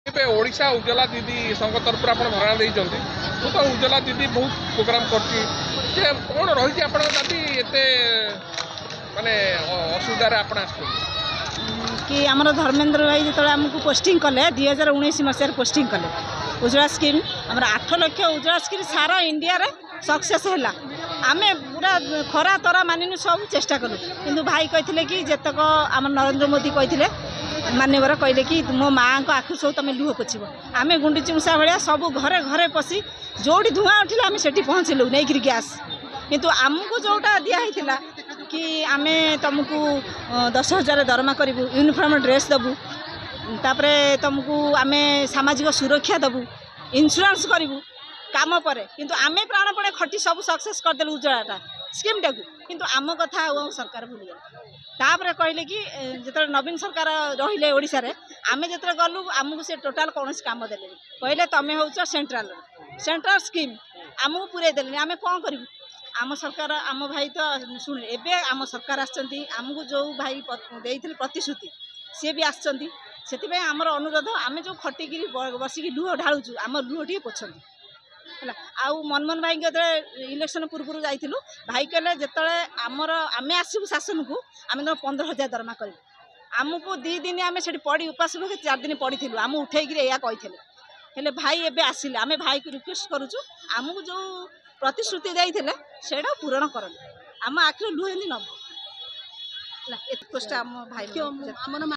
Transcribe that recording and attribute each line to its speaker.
Speaker 1: ଏବେ ଓଡ଼ିଶା ଉଜ୍ଜଲା ଦିଦି ସଂଘ ତରଫରୁ ଆପଣ ଧରଣା ଦେଇଛନ୍ତି। ମୁଁ ତ ଉଜ୍ଜଲା ଦିଦି ବହୁତ ପ୍ରୋଗ୍ରାମ କରୁଛି ଯେ କ'ଣ ରହିଛି ଆପଣଙ୍କ ଦାବି? ଏତେ ମାନେ ଅସୁବିଧାରେ ଆପଣ ଆସୁଛନ୍ତି
Speaker 2: କି? ଆମର ଧର୍ମେନ୍ଦ୍ର ଭାଇ ଯେତେବେଳେ ଆମକୁ ପୋଷ୍ଟିଂ କଲେ, 2019 ମସିହାରେ ପୋଷ୍ଟିଂ କଲେ, ଉଜ୍ଜଳା ସ୍କିମ୍ ଆମର 8 ଲକ୍ଷ ଉଜ୍ଜଳା ସ୍କିମ୍ ସାରା ଇଣ୍ଡିଆରେ ସକ୍ସେସ୍ ହେଲା। ଆମେ ପୁରା ଖରା ତରା ମାନିନୁ, ସବୁ ଚେଷ୍ଟା କଲୁ। କିନ୍ତୁ ଭାଇ କହିଥିଲେ କି ଯେତେକ ଆମର ନରେନ୍ଦ୍ର ମୋଦି କହିଥିଲେ, ମାନ୍ୟବର କହିଲେ କି ମୋ ମାଆଙ୍କ ଆଖି ସବୁ ତୁମେ ଲୁହ ପୋଛିବ। ଆମେ ଗୁଣ୍ଡୁଚି ମୂଷା ଭଳିଆ ସବୁ ଘରେ ଘରେ ପଶି, ଯେଉଁଠି ଧୂଆଁ ଉଠିଲା ଆମେ ସେଠି ପହଞ୍ଚିଲୁ ନେଇକିରି ଗ୍ୟାସ୍। କିନ୍ତୁ ଆମକୁ ଯେଉଁଟା ଦିଆହେଇଥିଲା କି ଆମେ ତୁମକୁ 10,000 ଦରମା କରିବୁ, ୟୁନିଫର୍ମ ଡ୍ରେସ୍ ଦେବୁ, ତାପରେ ତୁମକୁ ଆମେ ସାମାଜିକ ସୁରକ୍ଷା ଦେବୁ, ଇନ୍ସୁରାନ୍ସ କରିବୁ କାମ ପରେ। କିନ୍ତୁ ଆମେ ପ୍ରାଣପଣେ ଖଟି ସବୁ ସକ୍ସେସ୍ କରିଦେଲୁ ଉଜ୍ଜଳାଟା ସ୍କିମ୍ଟାକୁ, କିନ୍ତୁ ଆମ କଥା ଆଉ ସରକାର ଭୁଲିଗଲେ। ତାପରେ କହିଲେ କି ଯେତେବେଳେ ନବୀନ ସରକାର ରହିଲେ ଓଡ଼ିଶାରେ, ଆମେ ଯେତେବେଳେ ଗଲୁ ଆମକୁ ସେ ଟୋଟାଲ୍ କୌଣସି କାମ ଦେଲେନି। କହିଲେ ତୁମେ ହେଉଛ ସେଣ୍ଟ୍ରାଲର, ସେଣ୍ଟ୍ରାଲ ସ୍କିମ୍ ଆମକୁ ପୁରେଇ ଦେଲେନି। ଆମେ କ'ଣ କରିବୁ? ଆମ ସରକାର ଆମ ଭାଇ ତ ଶୁଣିଲେ। ଏବେ ଆମ ସରକାର ଆସିଛନ୍ତି, ଆମକୁ ଯେଉଁ ଭାଇ ଦେଇଥିଲେ ପ୍ରତିଶ୍ରୁତି ସିଏ ବି ଆସିଛନ୍ତି। ସେଥିପାଇଁ ଆମର ଅନୁରୋଧ, ଆମେ ଯେଉଁ ଖଟିକିରି ବସିକି ଲୁହ ଢାଳୁଛୁ, ଆମ ଲୁହ ଟିକେ ପୋଛନ୍ତି ହେଲା। ଆଉ ମନମୋହନ ଭାଇଙ୍କ ଯେତେବେଳେ ଇଲେକ୍ସନ୍ ପୂର୍ବରୁ ଯାଇଥିଲୁ, ଭାଇ କହିଲେ ଯେତେବେଳେ ଆମର ଆମେ ଆସିବୁ ଶାସନକୁ, ଆମେ ତମ 15,000 ଦରମା କରିବୁ। ଆମକୁ 2 ଦିନ ଆମେ ସେଠି ପଡ଼ି ଉପାସ 4 ଦିନ ପଡ଼ିଥିଲୁ, ଆମକୁ ଉଠେଇକିରି ଏଇଆ କହିଥିଲେ। ହେଲେ ଭାଇ ଏବେ ଆସିଲେ, ଆମେ ଭାଇକୁ ରିକ୍ୱେଷ୍ଟ କରୁଛୁ, ଆମକୁ ଯେଉଁ ପ୍ରତିଶ୍ରୁତି ଦେଇଥିଲେ ସେଇଟା ପୂରଣ କରନ୍ତୁ, ଆମ ଆଖିରୁ ଲୁହ ଏମିତି ନବ ହେଲା। ଏତେ ଆମ ଭାଇ
Speaker 3: ଆମର।